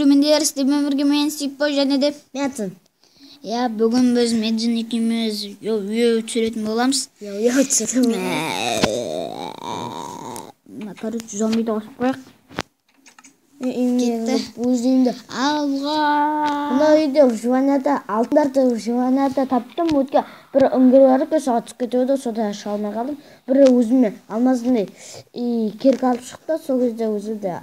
Көрермендер, сіздермен бірге мен Сиппо және де Мәтін. Иә, бүгін біз Меджин екеуміз видео түсіретін боламыз. Йо, түсіретін. Короче, зомбиді қосып қояйық. Кетті. Өз үйімді. Алға. Мына үйде выживанияда алтындарды выживанияда таптым. Өткен бір үңгір бар екен, соға түсіп кетіп еді, содан шыға алмай қалдым. Бір өзіме алмазный керік алып шықты, сол кезде өзімде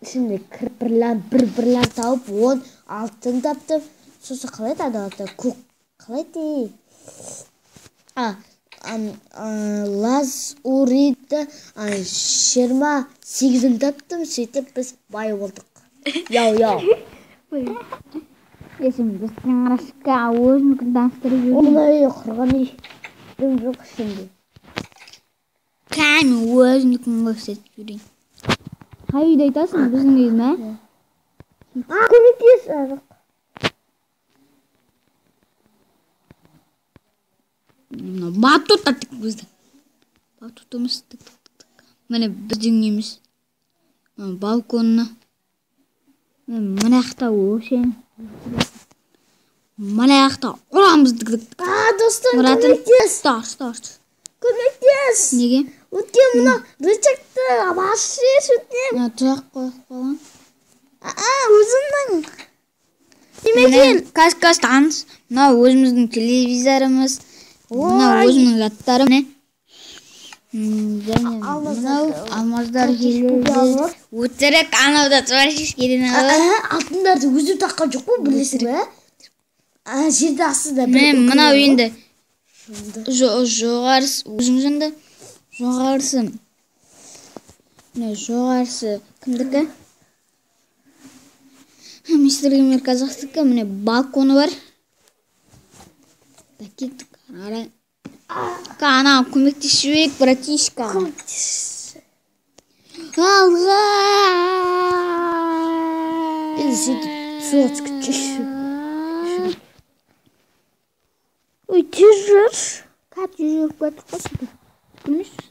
ішімде кіріп бір бірлән тауып 10 алтын таптым. Сосын қалай еді аты? Көк қалай еді? Лазуритті 28-ін таптым, сөйтіп біз бай болдық. Яу, яу. Есім біздің Рашка өзінікін таныстырып жіберейін. Мына үй құрған үй. Дым жоқ ішінде. Кәне өзінікін көрсетіп жіберейін. Қай үйді айтасың? Біздің үй ме? Көмектес. Жоқ. Мына батут тік біздің. Батутымыз тік тік тік тік. Міне біздің үйіміз. Мына балконны. Мына жақта өсен. Мына жақта ұрамыз тік тік. Достар, Мұратын. Көмектес. Старт, старт. Көмектес. Неге? Өткен мына рычагты басып жіберші, өтінемін. Мына тұзақ қойып қойған. Өзімнің. Неме кел? Қазір, қазір таныс. Мына өзіміздің телевизорымыз. Мына өзімнің заттарым. Міне. Және мынау алмаздар желі. Өтірік анау да творческий алып. Алтындарды өзім таққан жоқ қой, білесің бе? Жерде астында бір Міне үкі мынау бар ғой. Енді жоғарысы өзің жынды. Жоғарысы. Міне жоғарысы кімдікі? Мистер Геймер Казахстікі. Міне балконы бар. Да кеттік. Ары. Ана көмектесіп жіберейік, братишка. Көмектес. Алға. Енді сөйтіп суға түсіп кетші. Ой, тез жүрші. Кәт жүріп кетіп қойшы. Көрмейсіз?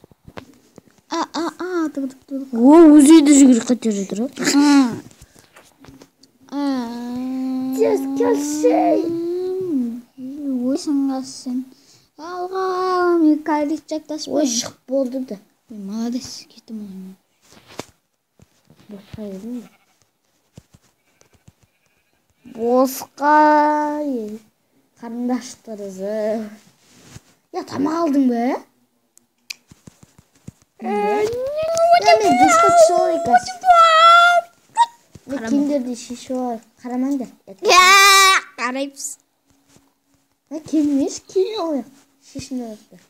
А, а, а, тық, тық, тық. О, өзі үйде жүгіріп қайтып жатыр ғой. А. Тез келші. Ой, сен. Алға, мен рычаг Ой, шығып болды да. Ой, молодец, кеттім ғой. Босқа едім бе? Босқа қарындаштырызы. Я, тамақ алдың ба? Я, мен душқа түсіп алайын қазір. Мен киімдерді шешіп алайын. Қарамаңдар. Қараймыз. Киім емес, киім алайық. Шешініп алайық.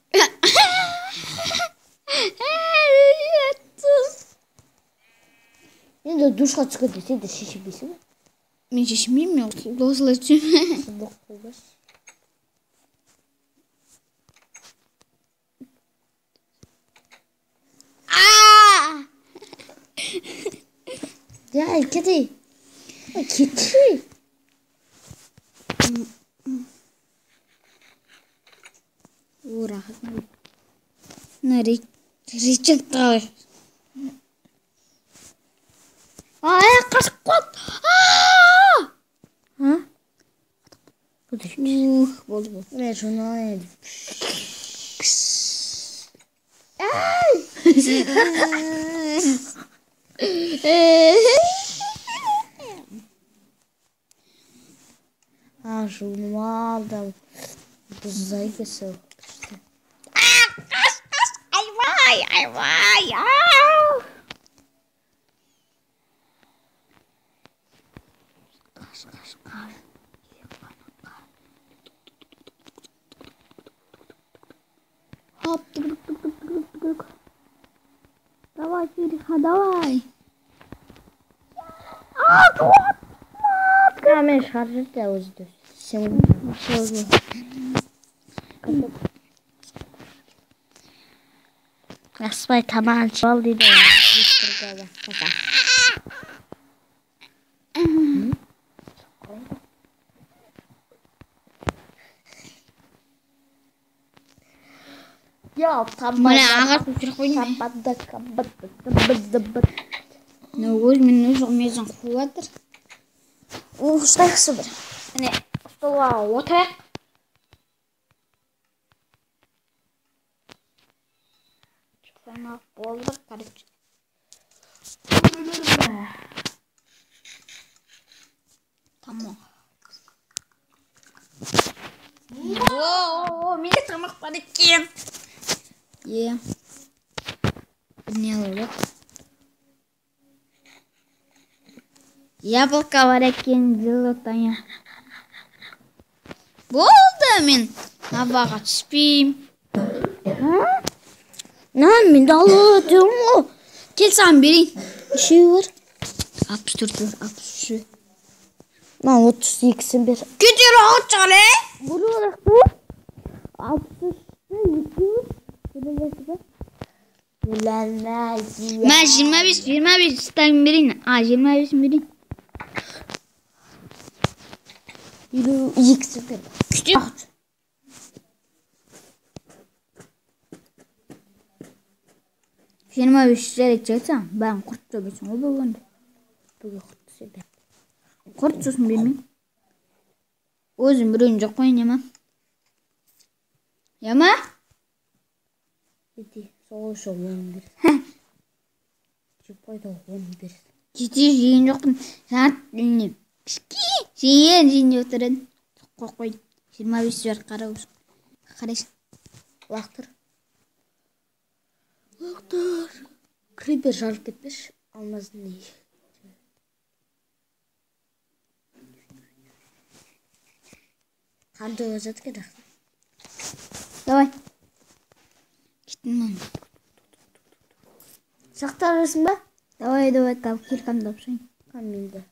Енді душқа түскенде сен де шешінбейсің бе? Мен шешінбеймін, мен осылай түсемін. Сұмдық болмас. Я, кетей. Ой, кетші. О, рахат. Мына рычаг қалай? Ай, қашып қалды. А? Ух, болды, болды. Міне, журнал еді. Ай! Жуынып алдым. Бұздай кісі. Күшті. Қаш, қаш, айвай, айвай, ау! Қаш, қаш, қаш. Хоп, тык, тык, тык, тык, тык, тык. Давай, Фериха, давай. А, вот. Я, мен шығарып жіберді өзі де. Сен Аспай тамағын ішіп ал дейді. Я, Міне ағаш өшіріп қойдым. Табады, Мына өзімен өзі мезін қуып жатыр. Ұстайықшы бір. Міне, столға отырайық. Тамақ болды, короче. Тамақ. О, менде тамақ бар екен. Е. Не алайық? Яблоко бар екен, золотая. Болды, мен лаваға түспеймін. На, мен де алып отырмын ғой. Кел, саған берейін. Нешеуі бар? 64 бар, 63. Маған 32-сін бер. Кетер ағыт шығар, е? Бөліп алайық па? 63-ті екеуміз бөлесіз ба? Бөлеміз. Мә, 25, 25 стагын берейін. А, 25-ін берейін. 52-сін бер. Күшті. 25 жарайды, жарайды, бәрін құрт жеп ғой бүгін. Бүгін құрт жеп. Құрт сосын бермеймін. Өзім біреуін жеп қояйын, ема? Ема? Жете, сол үшін оны бер. Жеп қойды, оны бер. Жете, жеген жоқпын. Жаңа не, кішкене жейін, жейін деп отыр едім. Қойып қойдым. 25 жар қара өзің. Қарайсың. Лақтыр. Лақтыр. Крипер жарып кетпеші. Алмаздың не? Қандай өседі екен жақсы. Давай. Кеттім мен. Сақтап жүрсің ба? Давай, давай, киркамды алып шығайын. Менде.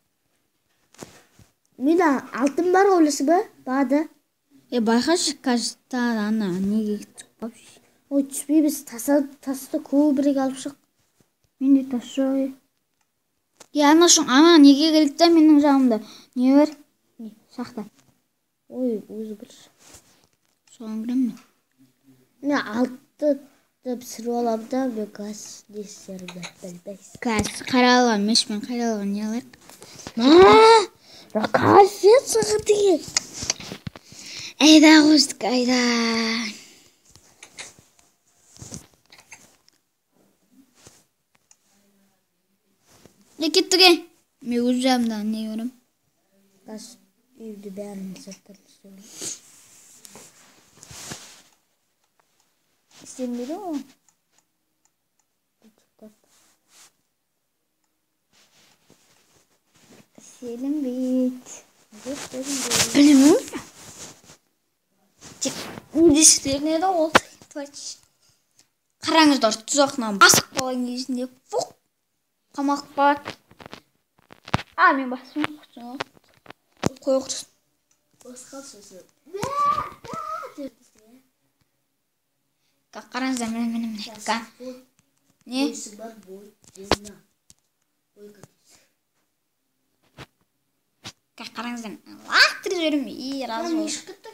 Менде алтын бар ғой, білесің ба? Бады. Е, байқашы, қазір тағы ана неге түсіп қалып. Ой, түспейміз. Тасты көбірек алып шық. Менде тас жоқ. Е, ана шың, ана неге керек та менің жағымда? Не бар? Не? Шахта. Ой, өзі бір. Соған кіремін мен. Мен алтынды пісіріп аламын да, мен газ не істерімді білмейсің. Газ қаралған мешпен қаралған не алайық? Мә, кафе саған деген. Айда қостық, айда. Не кеттік, е? Мен өз жағымда не көрем? Газ үйді бәрін заттарын істеймін. Істелмейді ғой. Істелінбейді. Білмеймін. Тек не істелінеді ол? Қараңыздар, тұзақынан басып қалған кезінде фуқ қамақ қалады. А, мен басым құртсын. Қой құртсын. Басқа сөзі. Қараңыздар, міне, міне, міне. Не? Қараңыздар, лақтырып жіберемін. И, разы Мен бол. шығып кетті.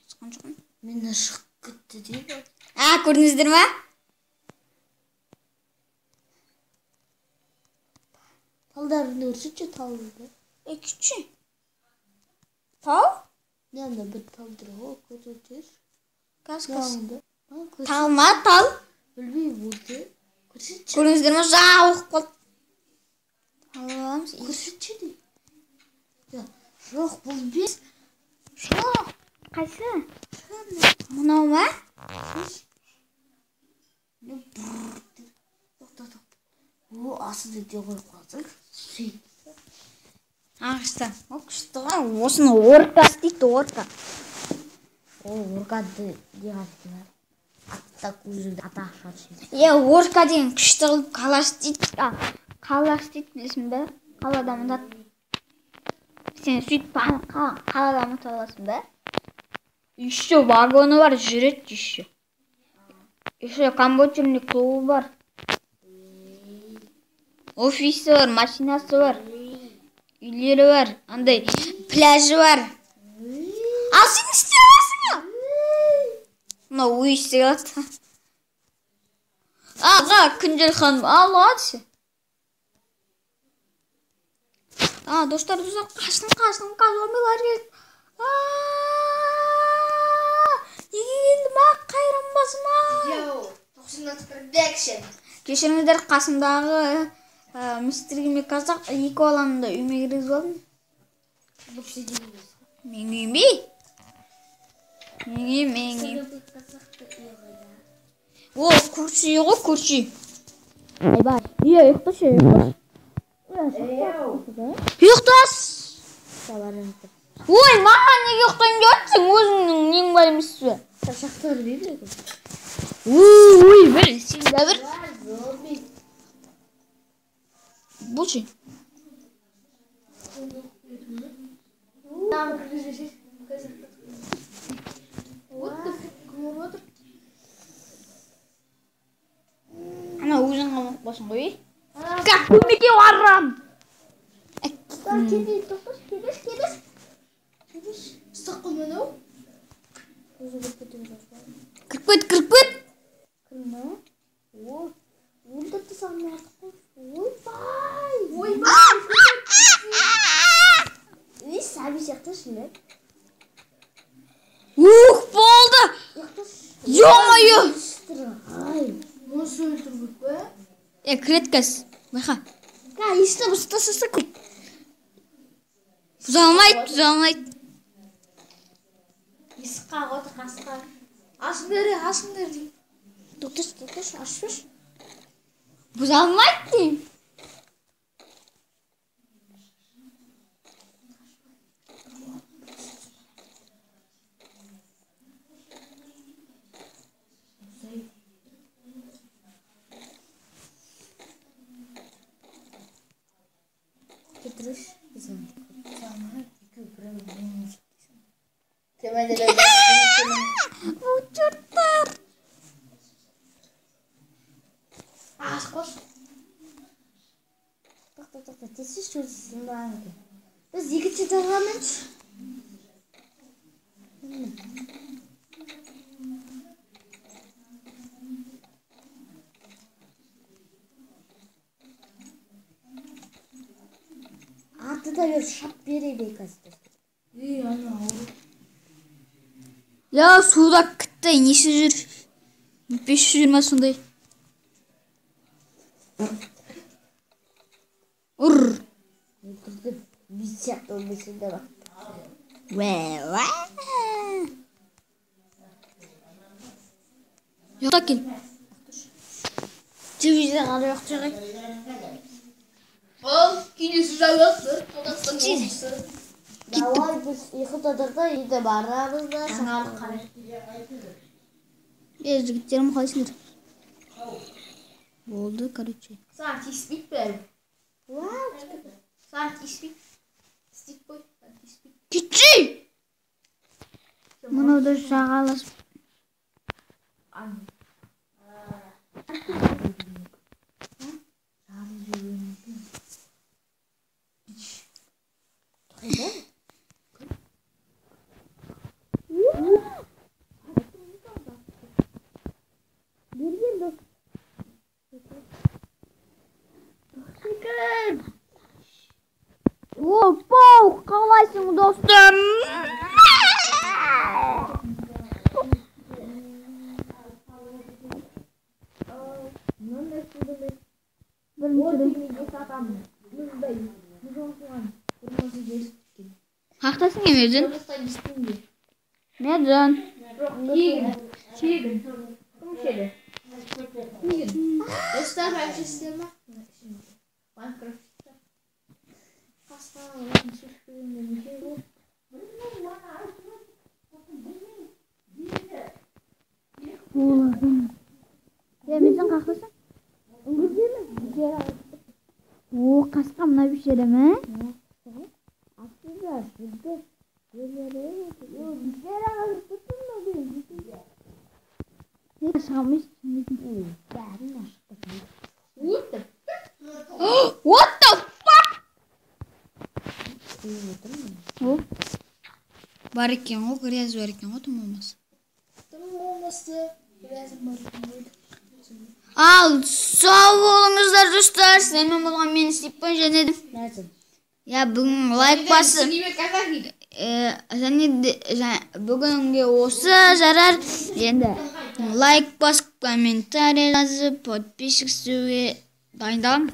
Шыққан жоқпын. Мен шығып кетті дейді. А, көрдіңіздер ма? Талдарыңды көрсетші, талды. Е, күтші. Тал? Не анда бір тал тұр ғой, көрсетші. Қаз, қаз. Мынауыңды. Маған көрсет. Тал ма, тал? Білмеймін, болды. Көрсетші. Көрдіңіздер ма? Жауық қалды. Аламыз. Көрсетші де. Жоқ, бұл бес. Жоқ. Қайсы? Мынау ма? О, асылды де қойып қалсаң. Сөйт. Ағашта. О, күшті ғой. Осыны орка істейді, орка. О, орка де бар. Атта көзіңді ата ашады. Е, орка деген күшті қылып қала істейді. Қала істейді, білесің бе? Қалада ұмытады. Сен сөйтіп қалада ұмыта аласың ба? Еще вагоны бар, жүреді еще. Еще компьютерный клубы бар. Офисі бар, машинасы бар. Үйлері бар, андай пляжы бар. Ал сен не істей аласың ал? Мынау үй істей алады. Аға, Күнжел ханым, ал, ал сен. А, достар, достар, қаштым, қаштым, зомбилар келді. Неге келдім, а, қайран басым, ай. Кешіріңіздер, қасымдағы мистер Геймер Қазақ екі баланы да үйіме кіргізіп алдым. Менің үйіме? Менің үйім, менің үйім. О, көрші үй ғой, көрші үй. Айбай. Иә, ұйықташы, ұйықташы. Ұйықтас! Ой, маған неге ұйықтаймын деп жатсың? Өзіңнің нең бар емес пе? Шақтар бейбір. Ой, бір, сен де бір. Бұл ше? Ана өзің қамап қойсың ғой. Как көмекке барам. Кетеш, кетеш. Кетеш. Ыстық қой мынау. Кіріп кет, кіріп кет. Кірме. О, өлтірді саған артық қой. Ойбай. Ойбай. Үй, сәби сияқты шынымен. Ух, болды. Ё-моё. Ай, Осы өлтірдік пе? Е, кіреді қазір. Байқа. Ка, есті ұстасасы көп. Бұза алмайды, бұза алмайды. Есік қағып отыр, қасқа. Ашыңдар, ашыңдар деймін. Тоқташы, тоқташы, ашпашы. Бұза алмайды деймін. Кетіріш. Бұл чорттар. Аш қош. Тоқта, тоқта, тезші өзі сынбаған екен. Біз екінші этажға мінші. Аты да бер, шап бере бей қазір. Ей, ана ауру. Я суда кітті, несі жүр? 520 сондай. Ұр. Өлтірді. Біз сияқты өлмесе де бақ. Уә, уә. Ұйықта кел. Телевизор қарай ұйықтайық. Ал, келесі жалғастыр. Қазақстан облысы. Давай біз ұйқыда да үйде барамыз да Жаңалық қарай. Е, жігіттерім, қалайсыңдар? Болды, короче. Саған тиіспейді бәрі. Уау, Саған тиіспейді. Істейді қой, саған тиіспейді. Кетші! Мынау да жағаласып. Ан. Берген дос. Опау, қалайсың, достым? Хақтасың емедің? Меджан. Тегін. Тегін. Кім ішеді? Тегін. Достар, әшесіздер ма? Майнкрафт. Қасқа олардың шешпегендер неше болды? Олардың. Е, Меджан, қақтасың? О, қасқа мына бейшара ме? Астында жүрді. Неге шыға алмайсың? Бәрін ашып. What the What the fuck? О. Бар екен ғой, грязь бар екен ғой, тым болмаса. Тым болмаса, грязь бар екен ғой. Ал, сау болыңыздар, достар. Сіздермен болған мен Степан және де Мәзін. Иә, бүгін лайк басып және де бүгінге осы жарар. Енді лайк басып, комментарий жазып, подписчик істеуге дайындаламыз.